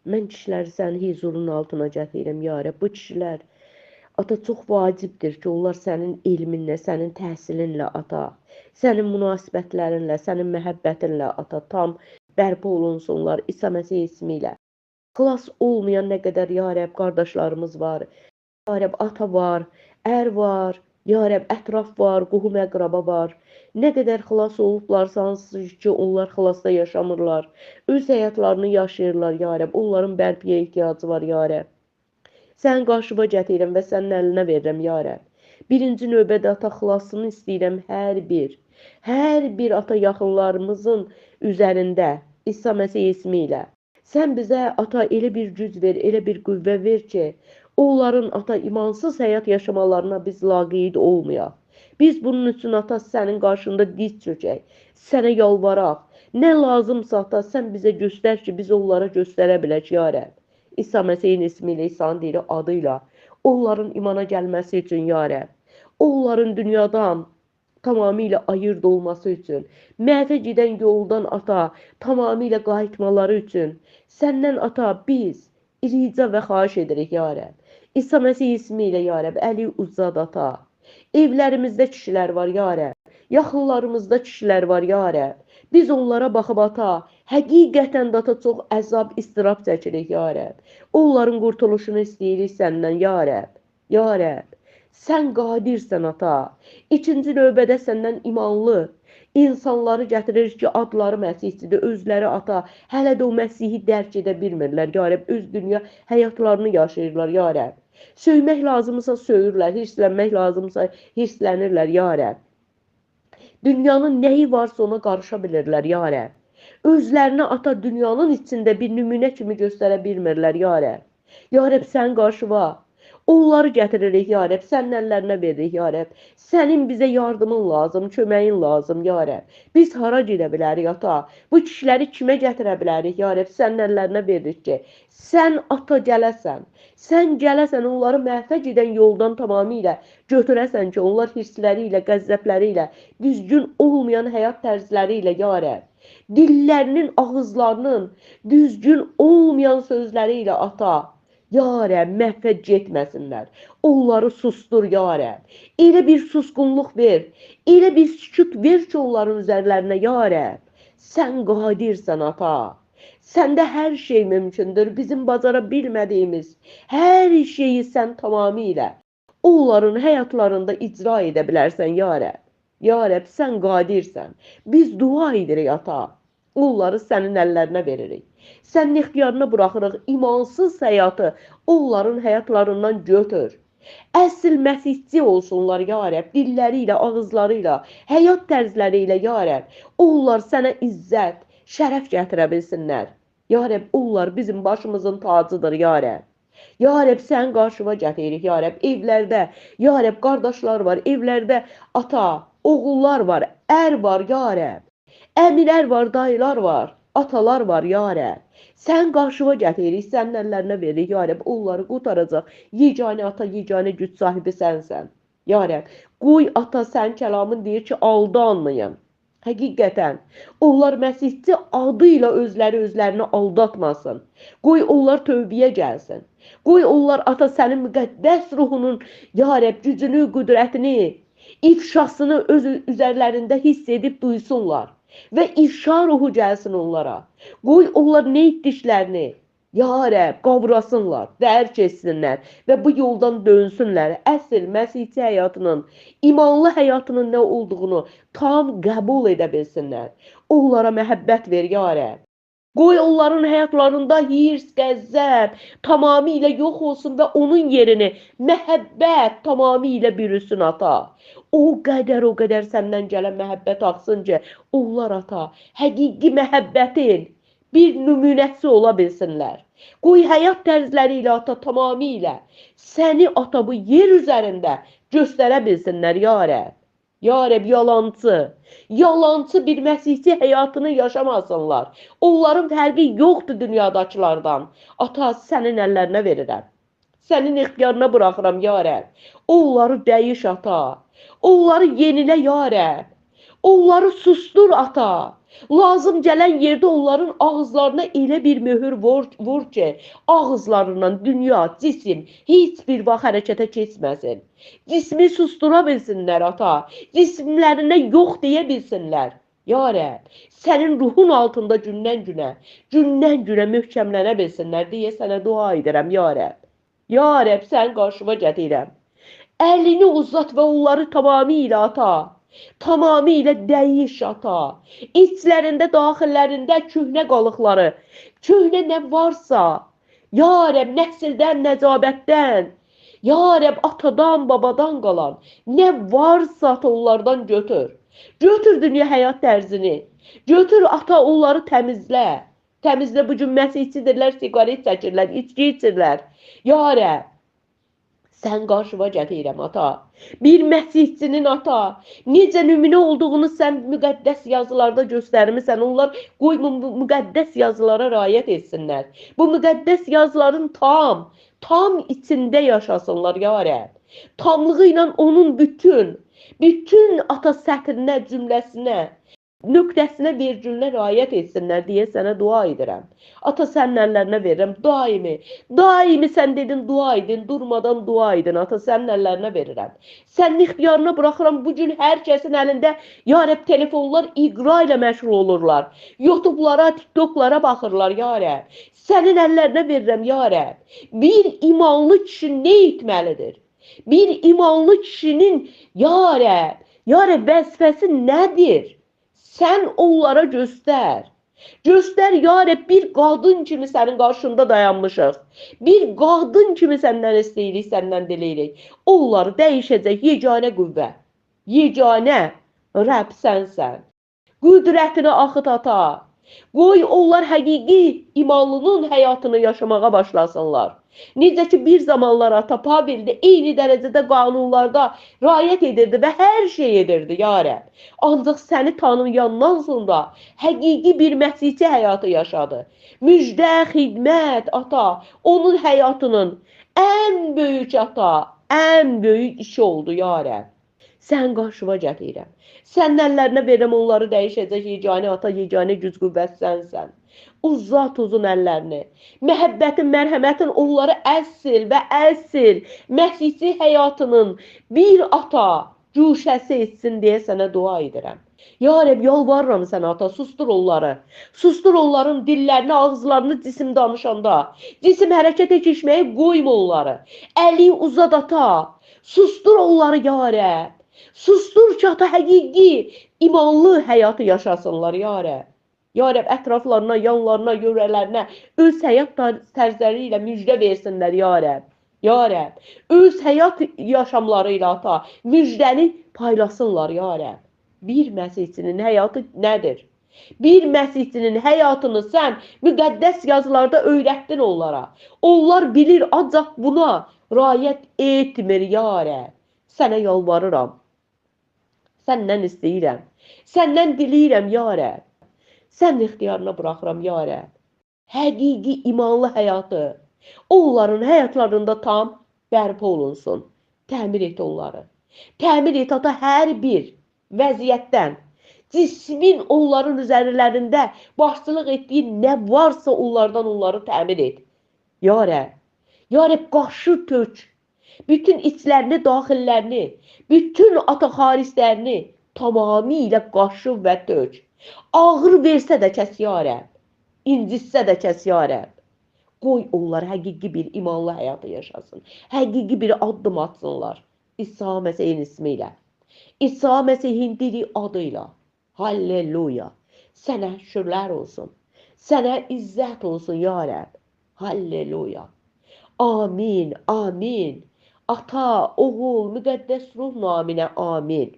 Mən kişiləri sənin hüzurunun altına gətirirəm, ya Rəbb. Bu kişilər, ata, çox vacibdir ki, onlar sənin elminlə, sənin təhsilinlə, ata, sənin münasibətlərinlə, sənin məhəbbətinlə, ata, tam bərpa olunsunlar İsa Məsih ismi ilə. Xilas olmayan nə qədər, ya Rəbb, qardaşlarımız var, ya Rəbb, ata var, ər var, ya Rəbb, ətraf var, qohum əqraba var. Nə qədər xilas olublarsa, hansı ki, onlar xilasda yaşamırlar. Öz həyatlarını yaşayırlar, ya Rəbb. Onların bərpiyə ehtiyacı var, ya Rəbb. Sənin qarşıma gətirirəm və sənin əlinə verirəm, ya Rəbb. Birinci növbədə, ata, xilasını istəyirəm hər bir ata yaxınlarımızın üzərində, İsa Məsih ismi ilə. Sən bizə, ata, elə bir güc ver, elə bir qüvvə ver ki, onların, ata, imansız həyat yaşamalarına biz laqeyd olmayaq. Biz bunun üçün, ata, sənin qarşında diz çökək, sənə yalvaraq. Nə lazımsa, ata, sən bizə göstər ki, biz onlara göstərə bilək, ya Rəbb. İsa Məsihin ismi ilə, İsa'nın dili adıyla onların imana gəlməsi üçün, ya Rəbb. Onların dünyadan tamamilə ayırd olması üçün, məhvə gedən yoldan, ata, tamamilə qayıtmaları üçün səndən, ata, biz rica və xahiş edirik, ya Rəbb. İsa Məsih ismi ilə, ya Rəbb, əli uzad, ata. Evlərimizdə kişilər var, ya Rəbb. Yaxınlarımızda kişilər var, ya Rəbb. Biz onlara baxıb, ata, həqiqətən də, ata, çox əzab, istirab çəkirik, ya Rəbb. Onların qurtuluşunu istəyirik səndən, ya Rəbb. Ya Rəbb, sən qadirsən, ata. İkinci növbədə səndən imanlı insanları gətirir ki, adları Məsihçidir, özləri, ata, hələ də o Məsihi dərk edə bilmirlər, ya Rəbb. Öz dünya həyatlarını yaşayırlar, ya Rəbb. Söymək lazımsa söyürlər, hirslənmək lazımsa hirslənirlər, ya Rəbb. Dünyanın nəyi varsa ona qarışa bilirlər, ya Rəbb. Özlərini, ata, dünyanın içində bir nümunə kimi göstərə bilmirlər, ya Rəbb. Ya Rəbb, sən qarşıva. Onları gətiririk, ya Rəbb, sənin əllərinə veririk, ya Rəbb. Sənin bizə yardımın lazım, köməyin lazım, ya Rəbb. Biz hara gedə bilərik, ata? Bu kişiləri kimə gətirə bilərik, ya Rəbb? Sənin əllərinə veririk ki, sən, ata, gələsən. Sən gələsən, onları məhvə gedən yoldan tamamilə götürəsən ki, onlar hirsləri ilə, qəzəbləri ilə, düzgün olmayan həyat tərzləri ilə, ya Rəbb. Dillərinin, ağızlarının düzgün olmayan sözləri ilə, ata, ya Rəbb, məhvə getməsinlər. Onları sustur, ya Rəbb. Elə bir susqunluq ver, elə bir sükut ver ki, onların üzərlərinə, ya Rəbb. Sən qadirsən, ata. Səndə hər şey mümkündür. Bizim bacara bilmədiyimiz hər şeyi sən tamamilə onların həyatlarında icra edə bilərsən, ya Rəbb. Ya Rəbb, sən qadirsən. Biz dua edirik, ata. Onları sənin əllərinə veririk. Sənin ixtiyarına buraxırıq. İmansız həyatı onların həyatlarından götür. Əsl məsihçi olsunlar, ya Rəbb. Dilləri ilə, ağızları ilə, həyat tərzləri ilə, ya Rəbb. Onlar sənə izzət, şərəf gətirə bilsinlər. Ya Rəbb, onlar bizim başımızın tacıdır, ya Rəbb. Ya Rəbb, sən qarşıma gətiririk, ya Rəbb. Evlərdə, ya Rəbb, qardaşlar var, evlərdə ata, oğullar var, ər var, ya Rəbb. Əmilər var, dayılar var, atalar var, ya Rəbb. Sən qarşıma gətiririk, sənin əllərinə veririk, ya Rəbb. Onları qurtaracaq yeganə ata, yeganə güc sahibi sənsən, ya Rəbb. Qoy, ata, sən kəlamın deyir ki, aldanmayın. Həqiqətən, onlar Məsihçi adı ilə özləri özlərini aldatmasın. Qoy onlar tövbəyə gəlsin. Qoy onlar, ata, sənin müqəddəs ruhunun, ya Rəbb, gücünü, qüdrətini, ifşasını öz üzərlərində hiss edib duysunlar. Və ifşa ruhu gəlsin onlara. Qoy onlar nə etdiklərini, ya Rəbb, qavrasınlar, dərk etsinlər və bu yoldan dönsünlər. Əsl Məsihçi həyatının, imanlı həyatının nə olduğunu tam qəbul edə bilsinlər. Onlara məhəbbət ver, ya Rəbb. Qoy onların həyatlarında hirs, qəzəb tamamilə yox olsun və onun yerini məhəbbət tamamilə bürüsün, ata. O qədər, o qədər səndən gələn məhəbbət axsın ki, onlar, ata, həqiqi məhəbbətin bir nümunəsi ola bilsinlər. Qoy həyat tərzləri ilə, ata, tamamilə səni, ata, bu yer üzərində göstərə bilsinlər, ya Rəbb. Ya Rəbb, yalancı, yalancı bir məsihçi həyatını yaşamasınlar. Onların fərqi yoxdur dünyadakılardan. Ata, sənin əllərinə verirəm. Sənin ixtiyarına buraxıram, ya Rəbb. Onları dəyiş, ata. Onları yenilə, ya Rəbb. Onları sustur ata. Lazım gələn yerdə onların ağızlarına elə bir möhür vur ki, ağızlarından dünya, cisim heç bir vaxt hərəkətə keçməsin. Cismi sustura bilsinlər ata. Cisimlərinə yox deyə bilsinlər. Ya Rəbb, sənin ruhun altında gündən günə, gündən günə möhkəmlənə bilsinlər deyə sənə dua edirəm, ya Rəbb. Ya Rəbb, sən qarşıma gətirəm. Əlini uzat və onları tamamilə ata. Tamamilə dəyiş ata. İçlərində, daxillərində köhnə qalıqları, köhnə nə varsa, ya Rəbb, nəsildən, nəcabətdən, ya Rəbb, atadan, babadan qalan nə varsa ata onlardan götür. Götür dünya həyat tərzini. Götür ata onları təmizlə. Təmizlə, bu gün məsihçidirlər, siqaret çəkirlər, içki içirlər. Ya Rəbb, sən qarşıma gətirirəm ata. Bir məsihçinin ata, necə nümunə olduğunu sən müqəddəs yazılarda göstərmisən. Onlar qoy bu müqəddəs yazılara riayət etsinlər. Bu müqəddəs yazıların tam içində yaşasınlar ya Rəbb. Tamlığı ilə onun bütün ata sətrinə, cümləsinə, nöqtəsinə, vergülünə riayət etsinlər deyə sənə dua edirəm. Ata, sənin əllərinə verirəm daimi. Daimi sən dedin dua edin, durmadan dua edin. Ata, sənin əllərinə verirəm. Sənin ixtiyarına buraxıram. Bu gün hər kəsin əlində ya Rəbb telefonlar iqra ilə məşğul olurlar. YouTube'lara, TikTok'lara baxırlar ya Rəbb. Sənin əllərinə verirəm ya Rəbb. Bir imanlı kişi nə etməlidir? Bir imanlı kişinin ya Rəbb, ya Rəbb vəzifəsi nədir? Sən onlara göstər. Göstər ya Rəbb, bir qadın kimi sənin qarşında dayanmışıq. Bir qadın kimi səndən istəyirik, səndən diləyirik. Onları dəyişəcək yeganə qüvvə, yeganə Rəbb sənsən. Qüdrətini axıt ata. Qoy onlar həqiqi imanlının həyatını yaşamağa başlasınlar. Necə ki bir zamanlar ata Pavel də eyni dərəcədə qanunlarda riayət edirdi və hər şey edirdi ya Rəbb. Ancaq səni tanıyandan sonra həqiqi bir məsihçi həyatı yaşadı. Müjdə, xidmət ata onun həyatının ən böyük ata, ən böyük işi oldu ya Rəbb. Sən qarşıma gətirirəm. Sənin əllərinə verirəm onları dəyişəcək yeganə ata, yeganə güc qüvvət sənsən. Uzat uzun əllərini. Məhəbbətin, mərhəmətin onları əsl və əsl məsihçi həyatının bir ata güşəsi etsin deyə sənə dua edirəm. Ya Rəbb, yalvarıram sənə ata, sustur onları. Sustur onların dillərini, ağızlarını cisim danışanda. Cisim hərəkətə keçməyi qoyma onları. Əli uzat ata. Sustur onları ya Rəbb. Sustur ki, ata həqiqi imanlı həyatı yaşasınlar ya Rəbb. Ya Rəbb, ətraflarına, yanlarına, yörələrinə öz həyat tərzləri ilə müjdə versinlər ya Rəbb. Ya Rəbb, öz həyat yaşamları ilə ata müjdəni paylasınlar ya Rəbb. Bir məsihçinin həyatı nədir? Bir məsihçinin həyatını sən müqəddəs yazılarda öyrətdin onlara. Onlar bilir, ancaq buna riayət etmir ya Rəbb. Sənə yalvarıram. Səndən istəyirəm. Səndən diləyirəm ya Rəbb. Sənin ixtiyarına buraxıram ya Rəbb. Həqiqi imanlı həyatı onların həyatlarında tam bərpa olunsun. Təmir et onları. Təmir et ata hər bir vəziyyətdən. Cismin onların üzərlərində başçılıq etdiyi nə varsa onlardan onları təmir et. Ya Rəbb, ya Rəbb, qaşı tök. Bütün içlərini, daxillərini, bütün ata xarislərini tamamilə qaşı və tök. Ağır versə də kəs ya Rəbb, incitsə də kəs ya Rəbb. Qoy onlar həqiqi bir imanlı həyatı yaşasın. Həqiqi bir addım atsınlar. İsa Məsihin ismi ilə. İsa Məsihin diri adıyla. Halleluya. Sənə şükürlər olsun. Sənə izzət olsun ya Rəbb. Halleluya. Amin, amin. Ata, oğul, müqəddəs ruh naminə amin.